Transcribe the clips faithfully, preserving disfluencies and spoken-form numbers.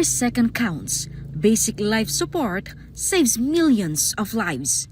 Every second counts. Basic life support saves millions of lives.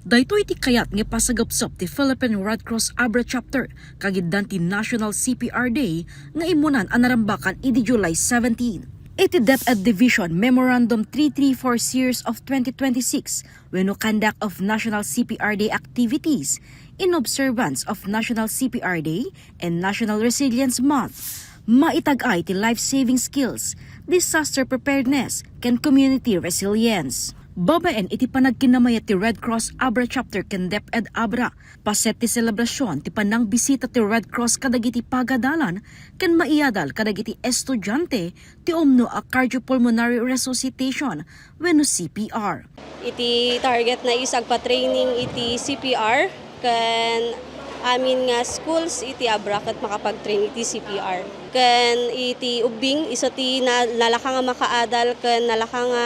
Daytoy ti kayat nga pasagupsup ti Philippine Red Cross Abra Chapter kagiddan ti National C P R Day nga immunan a narambakan idi July seventeen. Iti DepEd Division Memorandum three three four series of twenty twenty-six wenno conduct of National C P R Day activities in observance of National C P R Day and National Resilience Month, maitag-ay ti life-saving skills, disaster preparedness, ken community resilience. Babaen iti panagkinamayat ti Red Cross Abra Chapter ken DepEd Abra, paset ti selebrasyon ti panangbisita ti Red Cross kadagiti pagadalan ken maiadal kadagiti estudiante ti umno a cardiopulmonary resuscitation wenno C P R. Iti target na is agpa-training iti C P R ken amin nga schools iti Abra ket makapag-train iti C P R. Ken iti ubbing, isu ti na-, nalaka nga makaadal ken nalaka nga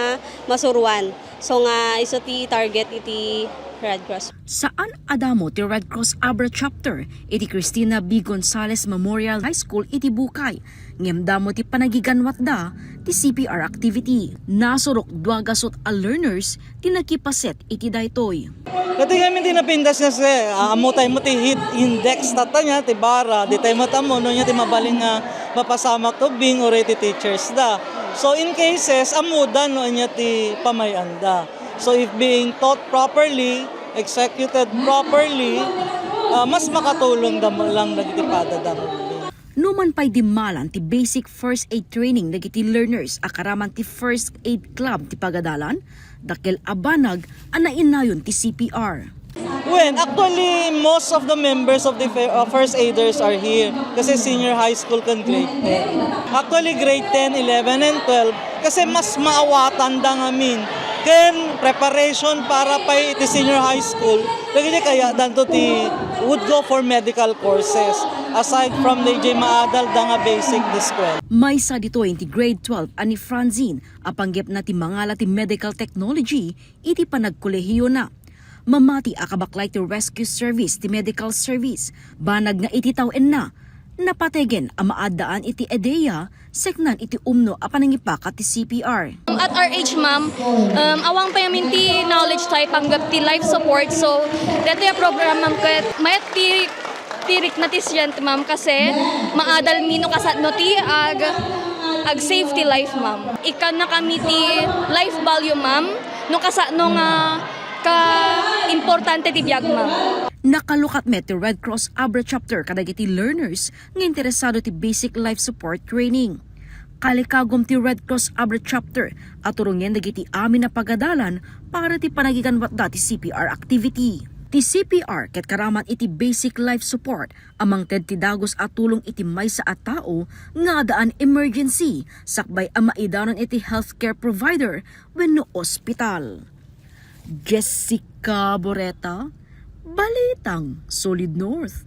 masuroan. So nga isu ti target iti Red Cross. Saan a damo ti Red Cross Abra Chapter iti Cristina B. Gonzalez Memorial High School iti Bukay, ngem damo ti panagiganwatda ti C P R activity. Nasurok dua gasut a learners ti nakipaset iti daytoy. Dati ngamin ti napintas nga se, ah, ammo tayo mo ti heat index tata niya, ti bara, di tayo mo tamo, no niya ti mabalin nga mapasamak to bing or ti teachers da. So in cases, ammo da no niya ti pamayan da. So if being taught properly, executed properly, ah, mas makatulong da mo lang dagiti padada mo. Numan pay dimmalan ti basic first aid training dagiti learners a karaman ti first aid club ti pagadalan, dakkel a banag a nainayon ti C P R. Well, actually, most of the members of the fir-, uh, first aiders are here kasi senior high school kan grade ten. Actually, grade ten, eleven, and twelve kasi mas maawatan da ngamin ken preparation para pay iti senior high school. Dagiti kaya danto ti would go for medical courses aside from the J maadal da nga basic diskwel. Maysa ditoy iti grade twelve a ni Francine a panggepna ti mangala ti medical technology iti panagkolehiyona. Mamati a kabaklay ti rescue service ti medical service, banag nga iti tawenna, napategen a maaddaan iti ideya seknan iti umno a panangipakat ti C P R. At our age, ma'am, um, awan pay amin ti knowledge tayo panggap ti life support. So, dito yung program, ma'am, ket mayat ti, ti rikna ti estudyante, ma'am, kasi maadal mi no kasano ti ag, ag safety life, ma'am. Ikkan na kami ti life value, ma'am, no kasano nga ka importante ti biag, ma'am. Nakalukat met ti Red Cross Abra Chapter kadagiti learners nga interesado ti basic life support training. Kalikagum ti Red Cross Abra Chapter a turongen dagiti amin a pagadalan para ti panagiganwatda ti C P R activity. Ti C P R ket karaman iti basic life support a mangted ti dagus a tulong iti maysa a tao nga addaan emergency sakbay a maidanon iti healthcare provider wenno ospital. Jessica Boreta, Balitang Solid North.